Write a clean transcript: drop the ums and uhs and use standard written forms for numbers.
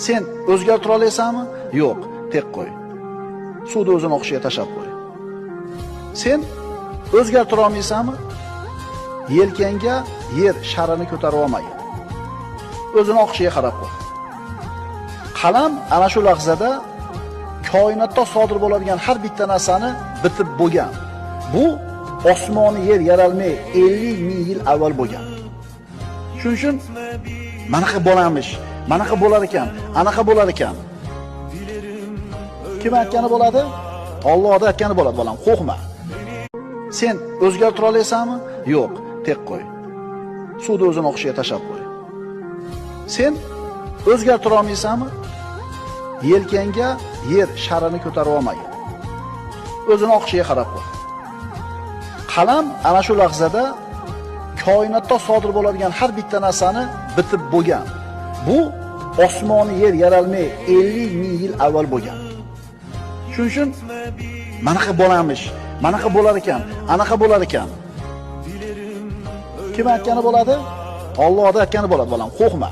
Sen o'zgartira olasanmi? Yo'q, tek qo'y. Suvni o'zini oqishiga tashlab qo'y. Sen o'zgartira olmaysanmi? Yelkangga yer sharini ko'tarib olmagin. O'zini oqishiga qarab qo'y. Qalam ana shu lahzada koinotda sodir bo'ladigan har bitta narsani bitib bo'lgan. Bu osmoni yer yaralmay 50 ming yil avval bo'lgan. Shuning uchun manaqa bo'lamish, manaqa bo'lar ekan, anaqa bo'lar ekan. Kim aytgani bo'ladi? Allohning aytgani bo'ladi, bolam, qo'rqma. Sen o'zgartira olasanmi? Yo'q, tek qo'y. Suvni o'zini oqishiga tashlab qo'y. Sen o'zgartira olmaysanmi? Yelkangga yer sharini ko'tarib olmagin. O'zini oqishiga qarab qo'y. Qalam ana shu lahzada koinotda sodir bo'ladigan har bitta narsani bitib bo'lgan. Bu osmoni yer yaralmay 50 ming yil avval bo'lgan. Shuning uchun manaqa bo'lamish, manaqa bo'lar ekan, anaqa bo'lar ekan. Kim aytgani bo'ladi? Allohning aytgani bo'ladi, bolam, qo'rqma.